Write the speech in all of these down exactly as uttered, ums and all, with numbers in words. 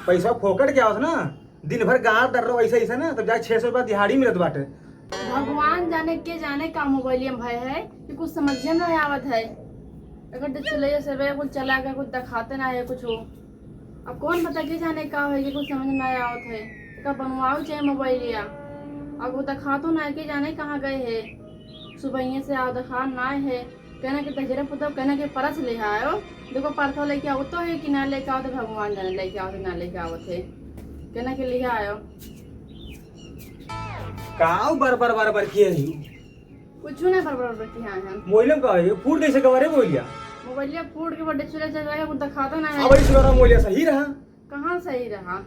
पैसा फोकट के आवत ना, दिन भर गार दर रहो ऐसे ऐसे ना, तब जाए छह सौ रुपया दिहाड़ी मिलत बाटे। भगवान जाने के जाने का मोबाइलिया में भय है कि कुछ समझे ना आवत है। अगर डिस्प्ले से वे कुछ चला गया, कुछ दिखाते ना है कुछ। अब कौन पता के जाने का है कि कुछ समझ ना आवत है। का बनवाओ चाहे मोबाइलिया, अब वो दिखातो ना है कि जाने कहाँ गए है। सुबह से आओ दिखा ना है। कहना कि तजरे पुतो, कहना कि परस ले आयो। देखो परसों लेके आओ तो है कि ना लेके आओ, तो भगवान जाने लेके आओ तो ना लेके आवत है। कहना कि ले आयो। काऊ बर बर बर बर किया ही? कुछ ना बर बर बर किया है। मोइलम का है? फूट कैसे गवा रे मोइलिया? मोबाइलिया फूट के बड्डे चूल्हे चल रहा है, कुछ दिखाता ना है। अब इस बार मोइलिया सही रहा? कहाँ सही रहा?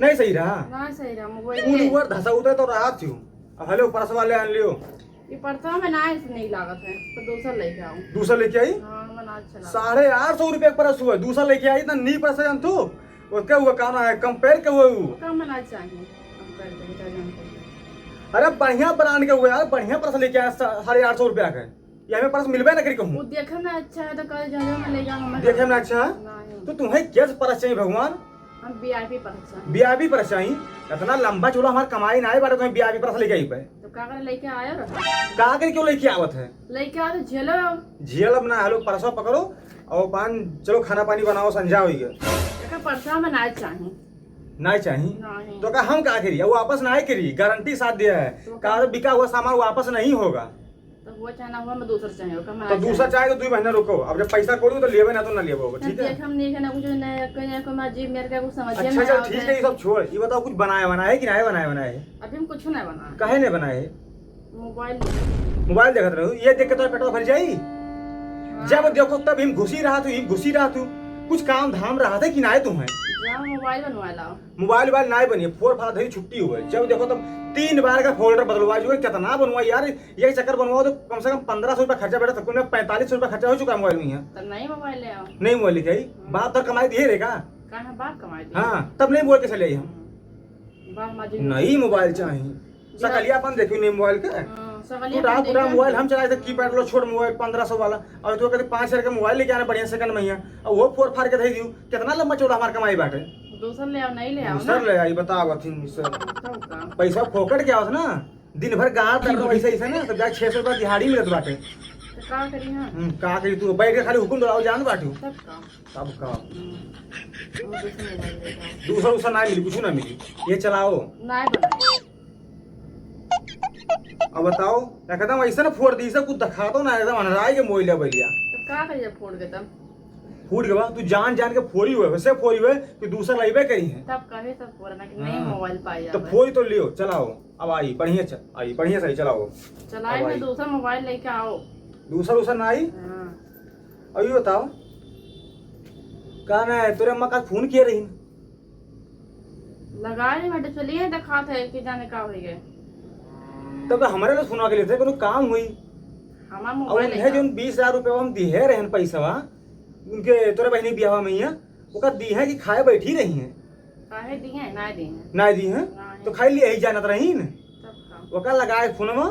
नहीं सही रहा? ना सही रहा मोबाइल। फूल ऊपर धसा उतरे तो रहा थी। अब हेलो परस वाले आन लियो। ये परसवा में ना ऐसे नहीं लागत है, तो दूसर लेके आओ। दूसर लेके आई? हाँ, मन अच्छा लगा। साढ़े आठ सौ रुपया के परस हुआ, दूसर लेके आई, इतना नी परस है जान तू। उसका हुआ का ना है, कंपेयर के हुआ वो। का मना चाहिए, कंपेयर के का जानते हैं। अरे बढ़िया ब्रांड के हुआ यार, बढ़िया परस लेके आया सा-, साढ़े आठ सौ रुपया के। ये हमें परस मिलबे ना करी कहूँ। वो देखे में अच्छा है तो कल जगह में ले जाओ, हमें देखे में अच्छा है? नहीं। तो तुम्हें कैसे परस चाहिए भगवान? हम वीआईपी परस चाहिए। वीआईपी परस चाहिए? इतना लंबा चौड़ा हमार कमाई ना है, बाटे तुम्हें वीआईपी परस लेके आई पे। तो का करे लेके आयो रहो? का करे क्यों लेके आवत है? लेके आओ तो झेलो। झेल अब ना, हेलो परसवा पकड़ो और पान, चलो खाना पानी बनाओ, संझा होई गए। एका परसवा में ना चाहिए। ना चाहिए? नहीं। तो का हम का करी? वो वापस ना करी, गारंटी साथ दिया है। तो का का? बिका हुआ सामान वापस नहीं होगा। तो हुआ चाहे ना हुआ, मैं दूसर चाहिए, ओकर मना तो दूसर चाहिए। चाहे तो दुई महीना रुको, अब जब पैसा कोड़ी तो लेबे ना तो ना लेबे, हम ठीक है? देख, हम नहीं है ना कुछ, नहीं, कोई, नहीं, कोई, मैं जीव मेरे का कुछ समझ अच्छा, में चल, आवत ठीक है। है, ये सब छोड़। ये बताओ, कुछ बनाया बनाया है कि नहीं बनाया बनाया है? अभी हम कुछ नहीं बनाया। काहे नहीं बनाए है? मोबाइल। मोबाइल देखत रहू, ये देख के तो पेटवा भर जाई। हाँ। जब देखो तब हिम घुसी रहा तू, हिम घुसी रहा तू। कुछ काम धाम रहा था कि नहीं तुम्हें? जाओ मोबाइल बनवा लाओ। मोबाइल वोबाइल नहीं बनिए, फोर फार धरी छुट्टी हुए। जब देखो तब तीन बार का फोल्डर बदलवा जो है, कितना बनवा यार, ये चक्कर बनवाओ तो कम से कम पन्द्रह सौ रुपया खर्चा बैठा, सबको में पैंतालीस सौ रुपया खर्चा हो चुका है मोबाइल में यहाँ। तब नई मोबाइल ले आओ। नई मोबाइल लेके आई? हम्म। बाप तो कमाई दिए रे का? कहाँ बाप कमाई दिए? हाँ, तब नई मोबाइल कैसे ले आई हम? हम्म। बाप माँ जी नई मोबाइल चाहिए। सकलिया अपन देखियो नई मोबाइल के। हाँ, सकलिया टूटा अपन फूटा देखियो। मोबाइल हम चलाए थे, कीपैड लो छोट मोबाइल पन्द्रह सौ वाला, और तू कहते पाँच हजार का मोबाइल लेके आना बढ़िया सेकंड में यहाँ, और वो फोर फार के धई दियो। कितना लंबा चौड़ा हमार कमाई बाटे? दूसर ले आओ, नई ले आओ दूसर ना। ले आई, बताओ अथी सर। तब का? पैसा फोकट के आवत ना, दिन भर गाँव कर रहो ऐसे, ऐसे ना, तब जाए छह सौ रुपया दिहाड़ी मिलत बाटे। तो का करी हम? हम्म, का करी तू? बैठ के खाली हुकुम डलाओ जान बाटू। तब का? तब का? हम्म। वो दूसर मोबाइल लेके आओ। दूसर उसर ना मिली, कुछ ना मिली। ये चलाओ। ना बनाए। अब बताओ, एकदम ऐसे ना फोड़ दी, इसे कुछ दिखा दो ना, एकदम अनराई के मोबाइल है भैया। तो का करी जब फोड़ के तब? फूट गवा, तू जान जान के फोड़ी हुए, वैसे फोड़ी हुए कि दूसर लाइबे करी है। तब कहे सब फोड़ना कि नई हाँ। मोबाइल पाई तो जावे। फोड़ी तो लियो, चलाओ। अब आई, बढ़िया च-, आई, बढ़िया से आई, चलाओ। चलाए अब में आई। दूसर मोबाइल लेके आओ। दूसर उसर ना आई? हाँ। अब ये बताओ, का ना है, तोरे अम्मा का फोन किए रही? लगाए नहीं बाटे, चलिए दिखात है कि जाने का होई गए। तब तो हमारे लोग सुना के लेते, कोनो काम हुई। हमार अब मोबाइल उन्हें है। जोन बीस हजार रुपया हम दिहे रहन पैसा, उनके तोरे बहनी बियाह में ही है, ओका दी है कि खाए बैठी रही है? काहे दी है? ना दी है। ना दी है? ना है। तो खाई लिए ही जानत रही न। तब का? ओका लगाए फोन में,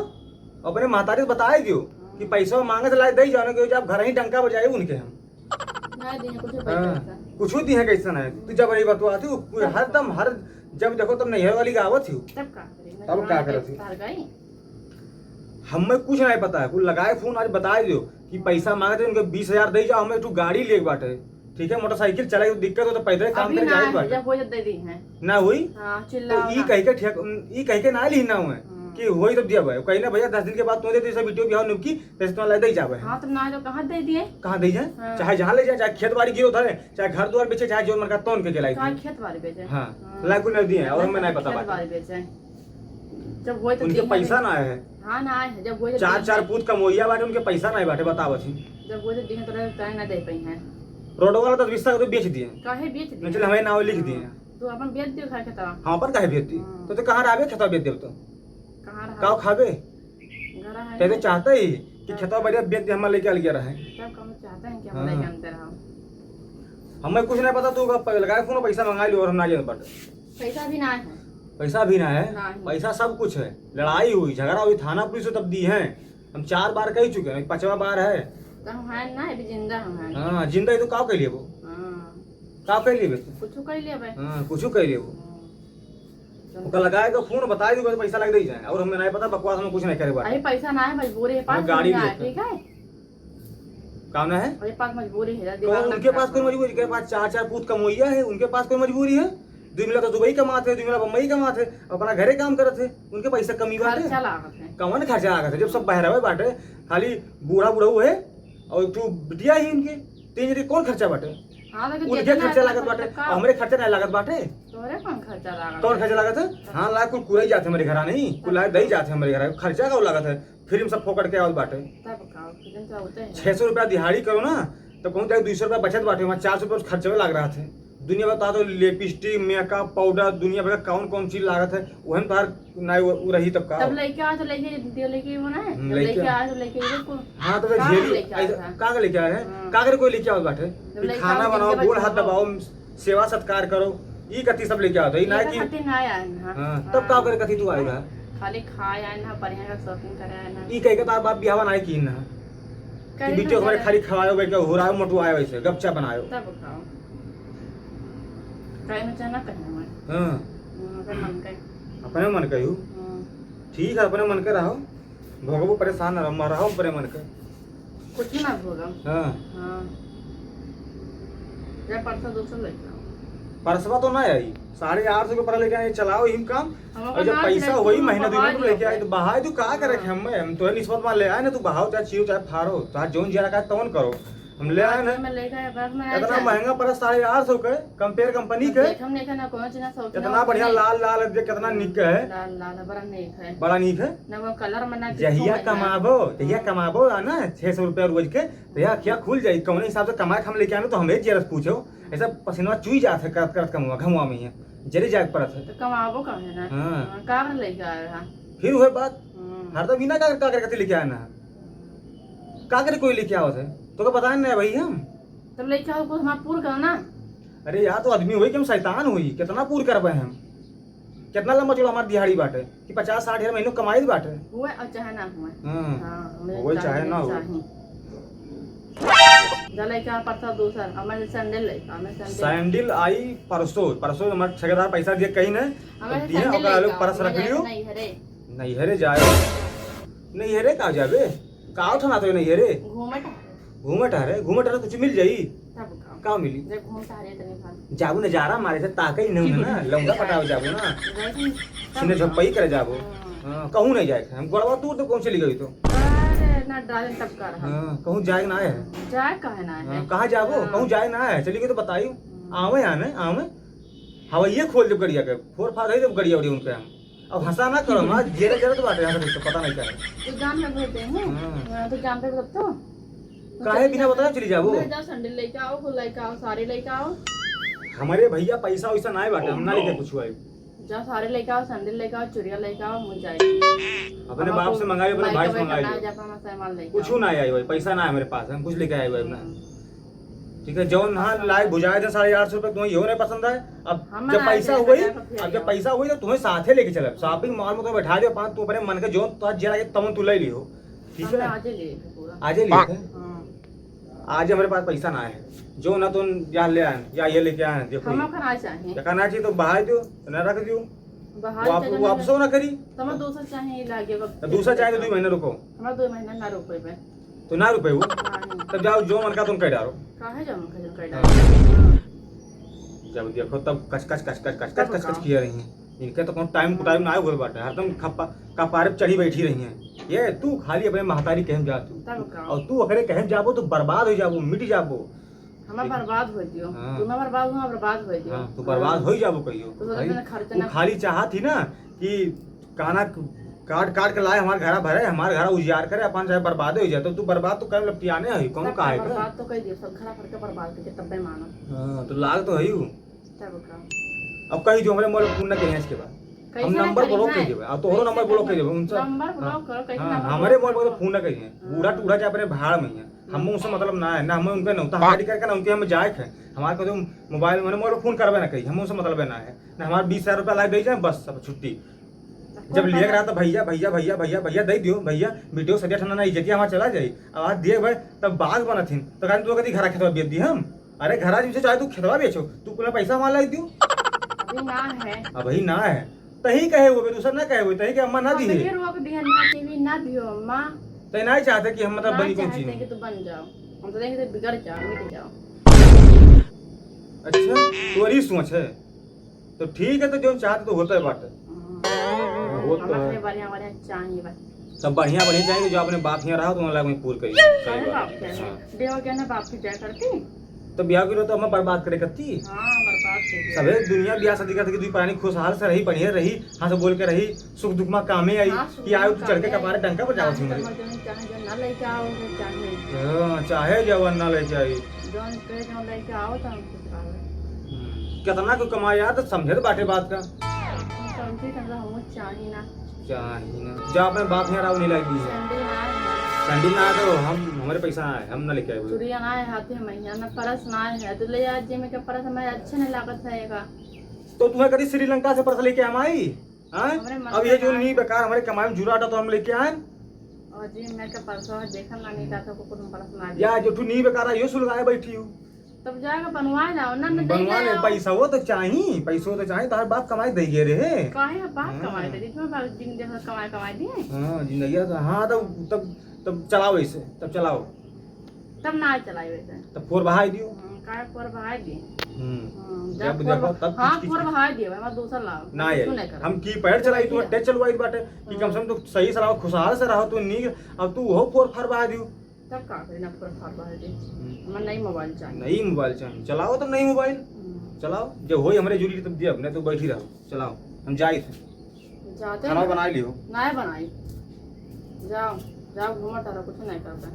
अपने महतारी से बताए दियो कि हाँ। पैसा मांगे तो लाए दे जाओ, कि जब घर ही डंका बजाए उनके हम। ना दी है, कुछ हाँ, पैसा। कुछ दी है कैसे ना है? तू जब रही बतवा तू, तब हरदम का? हर, जब देखो तब नैहर वाली का आवत ही। तब का करे? तब का करत ही? तार गई? हमें कुछ नहीं पता है, कुल लगाए फोन, आज बताए दियो कि पैसा मांगते उनके बीस हजार दे जाओ, हमें एक ठो गाड़ी लेके बाटे, ठीक है, मोटरसाइकिल चलाई तो दिक्कत हो तो पैदल काम अभी करे ना जाए है, बाटे। जब हो जब दे दी है। ना हुई? हाँ, तो चिल्लाओ ई ना। कह के ठेक-, ई कह के ना ली ना हुए हाँ। कि होई तो दिया भाई, कहीं ना भैया दस दिन के बाद तुम्हें दे दे, सब वीडियो बिहाव नुकी, तैसे तुम्हारा दे जावे है। हाँ, तो ना तो कहाँ दे दिए? कहाँ दे जाए? हाँ। चाहे जहाँ ले जाए, चाहे खेत बाड़ी गिरो धरे, चाहे घर द्वार बेचे, चाहे जो मन का तोन के लाई का थी। खेत बाड़ी बेचे? हाँ, हाँ। लाइक कुल नहीं दिए, और हमें नहीं पता खेत बात। बाड़ी बेचे। जब वो तो उनके दिए पैसा नहीं। ना आए है। हाँ, ना आए है। जब वो तो चार, दिए चार नहीं। पूत कमोइया बाटे, उनके पैसा नहीं बाटे, बतावत ही। जब वो तो दिए तो रहे, काहे ना दे पाई हैं? रोड वाला तो बीस तक तो बेच दिए। काहे बेच दिए? नहीं, चल, हमें नाव लिख दिए। हाँ। तो अपन बेच दियो, खा खेतवा। हाँ, अपन काहे बेच दिए? हाँ। तो, तो कहाँ रहबे, खेतवा बेच देब तो? कहाँ रहा? का खाबे? घर है ते तो ना। चाहते ही कि हाँ। खेतवा बढ़िया बेच दे, हमारे लेके अलगे रहे। तब हम चाहते हैं कि हम हाँ। लेके अंदर आओ। हमें कुछ नहीं पता, तू का पहले लगाए फोन, पैसा मंगा लियो और हम ना जाए बट। पैसा भी ना है। पैसा भी ना है? ना है। पैसा सब कुछ है। लड़ाई हुई, झगड़ा हुई, थाना पुलिस तब दी है। हम चार बार कह चुके हैं, पांचवा बार है। तो हम हैं ना, अभी जिंदा हम हैं। हाँ, जिंदा ही तो का कह लिए वो? हाँ। का कह लेबे तू? कुछ कह लेबे। हाँ, कुछ कह लेबो। हम्म। ओकर लगाए के फोन बताई दूंगा तो पैसा लग दे जाए। और हमें नहीं पता, बकवास में कुछ नहीं करे बाटे। अरे पैसा ना है, मजबूरी है, हमें पास गाड़ी में लेके। ठीक है? कौन है? अरे पास मजबूरी है, कौन दिमाग ना उनके खराब पास कोई करो। मजबूरी? उनके पास चार चार पूत कमवैया है, उनके पास कोई मजबूरी है? दो मिला तो दुबई कमात है, दो मिला बम्बई कमात है, अपना घरे काम करत है, उनके पैसा कमी बाटे? खर्चा लागत है। कौन खर्चा लागत है जब सब बहरावे बाटे? खाली बूढ़ा बूढ़ा है और एक ठो बिटिया ही उनके, तीन जने कौन खर्चा बाटे? हाँ, लेकिन उनके जितना खर्चा लागत लागत बाटे, बाटे, का? और हमरे खर्चा नहीं लागत बाटे। तोरे कौन खर्चा लागत कौन है? खर्चा लागत है? हाँ, ला कुल कुरई जात है हमरे घरा, नहीं कुल ला दई जात है हमरे घरा, खर्चा का लागत है? फिर हम सब फोकट के आवत बाटे। तब का, फिर तो होते हैं। छह सौ रुपया दिहाड़ी करो ना, तो कहूँ जाके दो सौ रुपया बचत बाटे, वहाँ चार सौ रुपया खर्चे में लाग रहा है। दुनिया भर तो लिपस्टिक, मेकअप, पाउडर, दुनिया भर का कौन कौन चीज लागत है, वही में तार ना उ, उ रही तब का? तब लेके आओ तो लेके दे, लेके वो ना है। हम्म, जब लेके लेके आओ। आओ तो लेके वो को हाँ, तो फिर का झेली, लेके आया ऐसा था? का के लेके आए हैं? हाँ। का करे कोई लेके आवत बाटे? जब कि लेके खाना आओ, बनाओ, जिंदगी गोड़ हाथ भर दबाओ, सेवा सत्कार करो, ई कथी सब लेके आवत है? ई ना ये कि खातिर ना आया है ना। हाँ, तब का हाँ। करे कथी तू आए रहा? खाली खाए आए ना, बढ़िया का shopping करे आए ना। ई कह के तार बाप बियाह ना कीन ना। कि करे बिटिया ना हमारे करे। खाली खवायो, बैठ के हुरायो, मोटवायो, ऐसे गपचा बनायो। तब का? कहे में चाहे ना कहे में। हाँ। हम्म, अपने मन के। अपने मन के हूँ। हम्म। ठीक है, अपने मन के रहो। भोगबो परेशान न रहो, रहो अपने मन के। कुछ ना भोगम। हाँ। हाँ। जा परसा दूसरा लेके आओ। परसवा तो ना आई, साढ़े आठ सौ के परा लेके आए, चलाओ हिम काम। हम और जब ना पैसा होई महीना दो महीना लेके आए तो बहाए तू का करे? हाँ। हम, हम तो निस्बत मान ले आए ना, तू बहाओ चाहे चीरो चाहे फारो, चाहे जौन जिया रखा है तौन करो। हम ले आए ना। में लेके आए, बस में आए इतना चाहे। महंगा पड़ा, साढ़े आठ सौ के, compare company के। देख, हम लेके ना कौन चीज ना शौकीन इतना है, बढ़िया नहीं। लाल लाल है, देख कितना निक है। लाल लाल है, बड़ा निक है। बड़ा निक है। ना वो colour में ना कुछ जहिया में ना। कमाबो, जहिया हाँ। कमाबो आ ना छह सौ रुपया रोज के, तो यह क्या खुल जाई? कौन हिसाब से कमाए के हम लेके आने तो हमें जेरस पूछो। ऐसा पसीना चुई जात है करत करत कमवा घमवा में ही। जरे जाए के पड़त है। तो कमाबो का है ना? हाँ। हाँ, का कर लेके आए रहा? फिर वह बात, हम्म। हरदम बिना का, का करके लेके आना है? का करे कोई लेके आवत है? तो का बताए ना भाई हम? तब लेके आओ, कुछ हमार पूर करो ना। अरे यार, तो आदमी होई कि हम शैतान होई? कितना पूर करबे हम? कितना लंबा चौड़ा हमार दिहाड़ी बाटे कि पचास साठ हजार महीनों कमाई बाटे? हुए और चाहे ना हुए। हाँ। हाँ, हमें हुए चाहे चाहे ना हुए। चाहे। जा लेके आ परसा दूसर, हमें sandal लेके आ, हमें sandal। Sandal आई परसों, परसों हमार ठेकेदार पैसा दिए कहीं ना, हमें तो दिए, sandal ओकरा लेके लोग आ, परस हमें रख लियो। जाके नहीं हरे। नैहरे जाए। नैहरे का जाबे? का उठना तो नैहरे? घूमे टहरे। घूमे टहरे, घूमे टहरे कुछ मिल जाई? तब का? का मिली? जब घूम टहरे तनी भाग। जाबू नजारा मारे से ताके ही नहीं ना, लौंडा पटावे जाबू ना। जाए कि तब सीने का? झप्पई करे जाबू। हाँ। हाँ, कहूँ नहीं जाए, हम गोड़वा तोड़ दे, कौन चली गई तो? अरे, ना डाले तब का रहा। हाँ, कहूँ जाए ना है। जाए काहे ना है? हाँ, कहाँ जाबू? हाँ। कहूँ जाए ना है, चली गई तो बताई। हम्म। आवे, आवे, आवे। हवा ये खोल दे गड़िया के, फोर फार दे गड़िया उड़िया उनके हम। अब हंसा ना करो, हमार जेरे जरत बाटे, हंसा तो पता नहीं क्या है। तो जान पे भेज देंगे। हाँ। हाँ, तो जान पे तब तो। काहे बिना बताए चली जाबो? मैं जा sandal लेके आओ, कुल लेके आओ, साड़ी लेके आओ। हमारे भैया पैसा वैसा ना बाटे, हम ना लेके कुछ आई। जा साड़ी लेके आओ, sandal लेके आओ, चुड़िया लेके आओ, मुझे जाए। अपने बाप से मंगाई, अपने भाई से मंगाई। कुछ ना आई भाई, पैसा ना है मेरे पास, हम कुछ लेके आए हुए अपना। हम्म। ठीक है, जौन हाँ लाए भुजाए थे साढ़े आठ सौ रुपये, तुम्हें यो नहीं पसंद आए। अब हम जब ना पैसा जाए हुई, बाजार पर फिर अब जब आओ। पैसा हुई तो तुम्हें साथे लेके चलब। Shopping mall में तुम्हें बैठा दियो, पाँच तू अपने मन के जौन तो आज जरा के तमन तू ले लियो। ठीक हम है? ना आजे लिए थे पूरा। आजे लिए थे? हाँ। आज हमारे पास पैसा ना है, जो ना तो या ले आए, या ये लेके आए, देखो हम ये। ओखन आ चाहे। देखा ना चाहिए तो बहाई दियो, ना रख दियो। बहाई वाप-, तो जब वापसो ना करी। तो हमें दूसरा चाहे, ये लागे वक्त तो दूसरा चाहे तो दो महीने रुको। हमारा दो महीना ना रुक पाए। तो ना रुपए वो? हाँ। तब जाओ, जो मन का तुम कह डालो। काहे जो मन का तुम कह हाँ। डालो? जब देखो तब कच कच, कच कच, कच कच, तब कच कच का? किया रही हैं। इनके तो कौन time to time ना आए हुए बाटे, हरदम खप्पा, कपारे पे चढ़ी बैठी रही हैं। ये तू खाली अपने महतारी कहम जा तू। तब का? और तू ओकरे कहम जाबो तो बर्बाद हो जाबो, मिट जाबो। हमार बर्बाद हो दियो। हाँ। तू ना बर्बाद हुआ, बर्बाद हो दियो। हाँ, तू बर्बाद हाँ। हो ही जाबो कहियो। तो भाई, मैंने खर्च वो ना खाली चाहत ही ना कि काना काट काट के लाए हमार घरा भरे, हमार घरा उजियार करे, अपन चाहे बर्बादे हो जाए, तो तू बर्बाद तो कर लपटियाने है, कौन सब काहे का? बर्बाद तो कर दियो, सब घरा भर के बर्बाद करके तब्बे मानो। हाँ, तो लाग तो है ही वो। तब का? अब कही जो हमरे मोबाइल फोन ना करिए इसके बाद। कैसे हम ना नंबर करी block ना? कर देबे, आ तोहरो कैसे नंबर block कर करना? देबे, उनसे। नंबर block हाँ, करो, कैसे हाँ, नंबर हमरे block मोबाइल पर करो? फोन ना करिए। हाँ। बूढ़ा टूढ़ा चाहे अपने भाड़ में है। हम हम्म। उनसे मतलब ना है, ना हमें उनके नौता हमारी करके ना उनके हमें जाए के है। हमारे को जो मोबाइल, मैंने मोबाइल फोन करबे ना कही, हम उनसे मतलब ना है। ना हमारे बीस हजार रुपया लाए दे जाए, बस अब छुट्टी। जब कोई लेके बात रहा तो भैया, भैया, भैया, भैया, भैया दे दियो, भैया, बेटियों से ठंडा ना इज्जतिया हमारा चला जाए। अब आज दिए भाई, तब बाघ बनत हिन, तो कहते तू कभी घरा खेतवा बेच दी हम। अरे घरा जैसे चाहे तू खेतवा बेचो, तू पूरा पैसा हमार लाई दियो। अभी ना है। अभी ना है। तही कहे हुए, दूसर ना कहे हुए, तही के अम्मा ना दी है। अभी रोक दिया ना, टीवी ना दियो अम्मा। तही ना चाहते कि हम मतलब ना बनी कौन चाहते चीज? कि तू बन जाओ। हम तो देंगे तो बिगड़ जाओ, मिट जाओ। अच्छा, तोरी सोच है। तो ठीक है, तो जो चाहते तो होता है बाटे। हाँ। हाँ, वो तो हमारे है। बढ़िया, बढ़िया चाहिए बस। सब बढ़िया, बढ़िया चाहिए, जो अपने बाप यहाँ रहा तो वहाँ लाग में पूर करी, करी अरे बात। बाप के। हाँ। देव के ना बाप की जय करती। तो ब्याह के लिए तो हम बर्बाद करे करती। हाँ, बर्बाद कर दिया। सबे दुनिया ब्याह शादी करते कि दुई प्राणी खुशहाल से रही, बढ़िया रही, हंस बोल के रही, सुख दुख में कामे आई, हाँ, सुख कि आयो दुख तू चढ़ के कामे कपारे आई। डंका बजावत नहीं, हमारे। तो चाहे जो ना लेके आओगे, चाहे। हाँ, चाहे जवन ना लेके आई। जौन के जौन लेके आओ, तो हम खुश रहो। हम्म, केतना कोई कमाए यार, तो समझे तो बाटे बात का। समझी, समझा, हम चाही ना। चाही ना। जा अपने बाप यहाँ राव नहीं लगी है। सैंडल ना है। सैंडल ना है तो हम, हमारे पैसा ना है, हम ना लेके आए। चुड़िया ना है, हाथी में महिया ना, परस ना है, तो ले आ जे में के परस हमें अच्छे नहीं लागत है का। तो तुम्हें कभी श्रीलंका से परस लेके हम आई? हाँ? हमरे मन अब ये का जो ना नी है। बेकार हमारे कमाई में जुराटा तो हम लेके आए। और जी, मैं के परसों है, देखन ना नहीं जाता को कुछ परस ना या दे। जो तू नी बेकार है, यो सुलगाए बैठी हो। तब जाके बनवा लाओ ना, ना दे बनवा ले, जाओ। पैसा वो तो चाही, पैसो तो चाही, तोहर बाप कमाई दे गए रहे। काहे बाप हाँ। कमाई दे, जितना बाप जिन देखो कमाई, कमाई दिए। हाँ, जिंदगी तो, हाँ, तब, तब, तब चलाओ ऐसे, तब चलाओ। तब ना चलाई वैसे। तब फोर बहाई दियो। हाँ, काहे फोर बहाई दिए? हम्म। हाँ, जब जब फोर देखो बहा-, तब हाँ, किच, किच, फोर किच। बहाई दिए, हमारा दूसरा लाओ। ना कुछ ये, नहीं करो। हम कीपैड चलाई, तू हाँ। टच चलवाई बाटे, कि कम से कम तू सही सलाह खुशहाल से रहो, तू नीक, अब तू वो फोर फार बहाई दियो। तब का करी ना, फोर फार बहाई दे। हम्म। हमारा नई मोबाइल चाहिए। नई मोबाइल चाहिए, चलाओ तब नई मोबाइल। हम्म। चलाओ, जब होई हमरे जुड़ी तब दिया, नहीं तो बैठी रहो, चलाओ, हम जाई थे। जाते खाना ना। बनाई लियो। नाय बनाई। जाओ, जाओ घूमत रहो, कुछ नहीं करता।